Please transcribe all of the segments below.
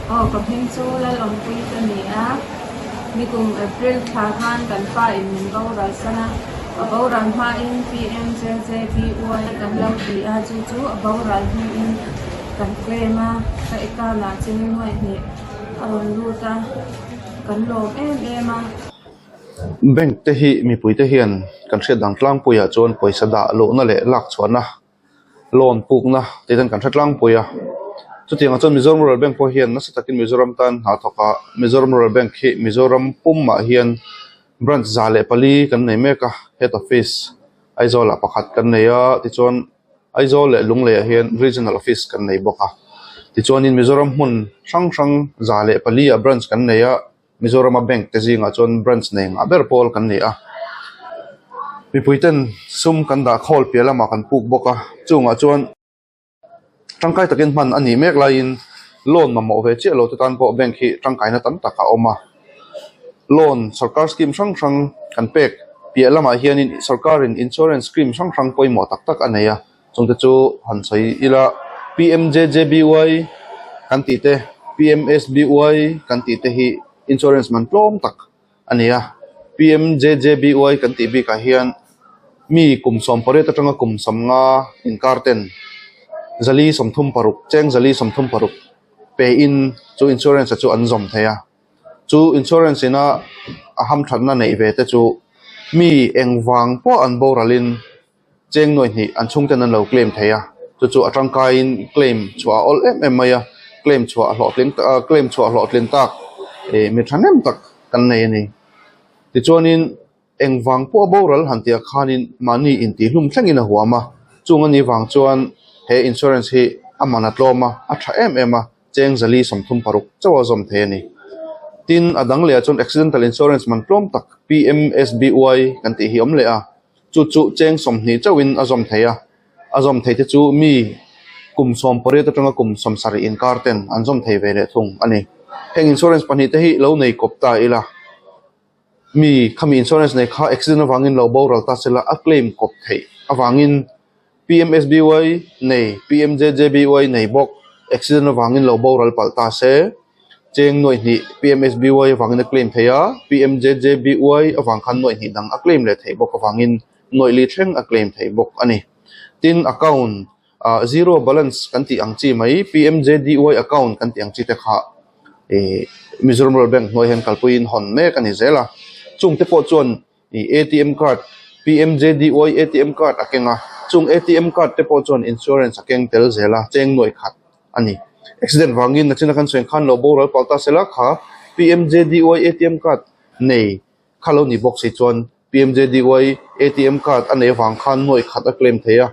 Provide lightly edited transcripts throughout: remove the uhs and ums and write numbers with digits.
Aw ka hming chu Lalawmpuii ka ni a, nikum April thla khan kan pa in min boral san a, a boral hmain PMJJBY kan lo ti a, chu chu a boral hnuin kan claim a, ka account ah cheng nuaihnih a rawn lut a, kan lawm em em a. Bank te hi mipui te hian kan hriat dang tlangpuiah chuan pawisa dah luhna leh lak chhuahna loan pukna tih ten kan hre tlangpui a chutiang ah chuan Mizoram Rural Bank pawh hian nasa takin Mizoram tan hna thawk a Mizoram Rural Bank hi Mizoram pumah hian branch 104 kan nei mek a head office Aizawl ah pakhat kan nei a tichuan Aizawl leh Lunglei ah hian regional office kan nei bawk a tichuanin Mizoram hmun hrang hrang 104 ah branch kan nei a. Mizorama bank te zingah chuan branch nei ngah ber pawl kan ni a mipui ten sum kan dah khawl piah lamah kan puk bawk a chungah chuan tangkai takin hman a nih mek laiin loan mamawh ve chiah lo te tan pawh bank hi tangkaina tam tak a awm a loan sorkar scheme hrang hrang kan pek piah lamah hianin sorkarin insurance scheme hrang hrang pawimawh tak tak a nei a. Chungte chu han sawi ila PMJJBY kan tih te PMSBY kan tih te hi insurance man tlawm tak a ni a PMJJBY kan tih bikah hian mi kum 18 atanga kum 50 inkar ten 436 cheng 436 pe in chu insurance chu an zawm thei a chu insurance ina a hamthatna neih ve te chu mi engvang pawh an boral in. Cheng nuaih hnih an chhungten an lo claim thei a, chu chu a tangkaiin claim chhuah a awl em em mai a, claim chhuah a hlawhtling ah claim chhuah a hlawhtlin tak ih mi thahnem tak kan nei a ni. Tichuanin engvang pawh a boral han tih ah khanin mahni intihhlum thlengin a huam a, chung a nih vang chuan he insurance hi a man a tlawm a, a tha em em a, cheng 436 chauh a zawm thei a ni. Tin, a dang leh ah chuan accidental insurance man tlawm tak PMSBY kan tih hi a awm leh a. Chu chu cheng 20 chauhin a zawm thei a, a zawm thei te chu mi kum 18 atanga kum 70 inkar ten an zawm thei ve leh thung a ni. Heng insurance pahnih te hi lo nei kawp ta ila, mi khami insurance nei kha accident avangin lo boral ta sela a claim kawp theih avangin PMSBY nei, PMJJBY nei bawk accident avangin lo boral palh ta se. Cheng nuaih hnih PMSBY avangin a claim thei a, PMJJBY avang khan nuaih hnih dang a claim leh theih bawk avangin nuaih li thleng a claim theih bawk a ni. Tin, account ah zero balance kan tih ang chi mai PMJDY account kan tih ang chi te kha ih Mizoram Rural Bank hnuai hian kalpuiin hawn mek a ni zel a. Chungte pawh chuan ih ATM card PMJDY ATM card a keng a, chung ATM card te pawh chuan insurance a keng tel zel a, cheng nuaih khat. a ni. Accident vangin nachina kan sawi khan lo boral palh ta sela kha PMJDY ATM card nei kha lo ni bawk si chuan PMJDY ATM card a nei avang khan nuaih khat a claim thei a,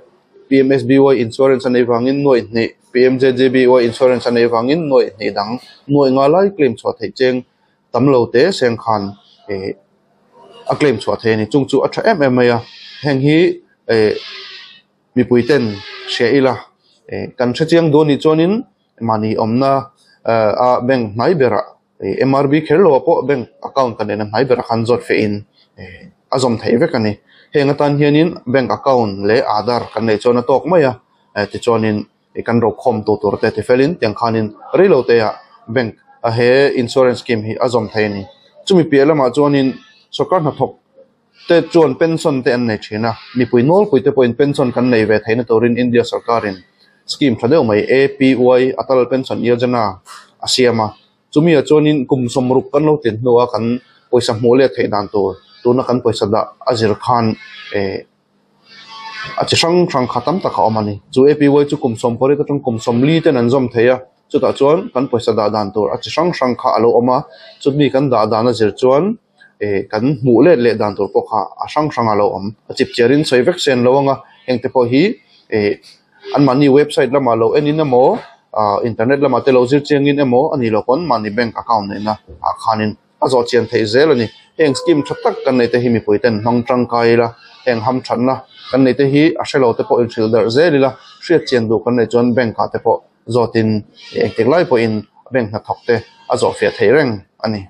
PMSBY insurance a nei vangin nuaih hnih, PMJJBY insurance a nei vangin nuaih hnih dang nuaih nga lai claim chhuah theih cheng tam lo te seng khan eh a claim chhuah thei a ni. Chung chu a tha em em mai a, heng hi eh. Mipui ten hria ila kan hre chiang dawn nih chuanin mahni awmna a bank hnai berah MRB kher loah pawh bank account kan neihna hnai berah khan zawt fehin a zawm theih vek a ni. Heng atan hianin bank account leh Aadhaar kan neih chuan a tawk mai a, tichuanin kan rokhawm tu tur te tifelin tiang khanin reilo te ah bank a he insurance scheme hi a zawm thei a ni. Chumi piah lamah chuanin sorkar hnathawk te chuan pension te an nei thin a, mipui nawlpui te pawhin pension kan nei ve theihna turin India sorkarin scheme tha deuh mai APY Atal Pension Yojana a siam a, chumi ah chuanin kum 60 kan lo tlin hnua kan pawisa hmuh let theih dan tur tuna kan pawisa dah a zir khan eh a chi hrang hrang kha tam tak a awm a ni. Chu APY chu kum 18 atang kum 40 ten an zawm thei a, chutah chuan kan pawisa dah dan tur a chi hrang hrang kha a lo awm a, chumi kan dah dan a zir chuan. eh kan hmuh let leh dan tur pawh kha a hrang hrang a lo awm a chip chiar in sawi vek sen lo ang a heng te pawh hi eh anmahni website lamah lo en in emaw ah internet lamah te lo zir chiang in emaw a nih loh pawn mahni bank account neihna ah khanin a zawh chian theih zel a ni heng scheme tha tak kan neih te hi mipui ten hmang tangkai ila heng hamthatna kan neih te hi a hrelo te pawh inhrilh darh zel ila hriat chian duh kan neih chuan bank ah te pawh zawtin engtik lai pawhin bank hnathawk te a zawh fiah theih reng a ni.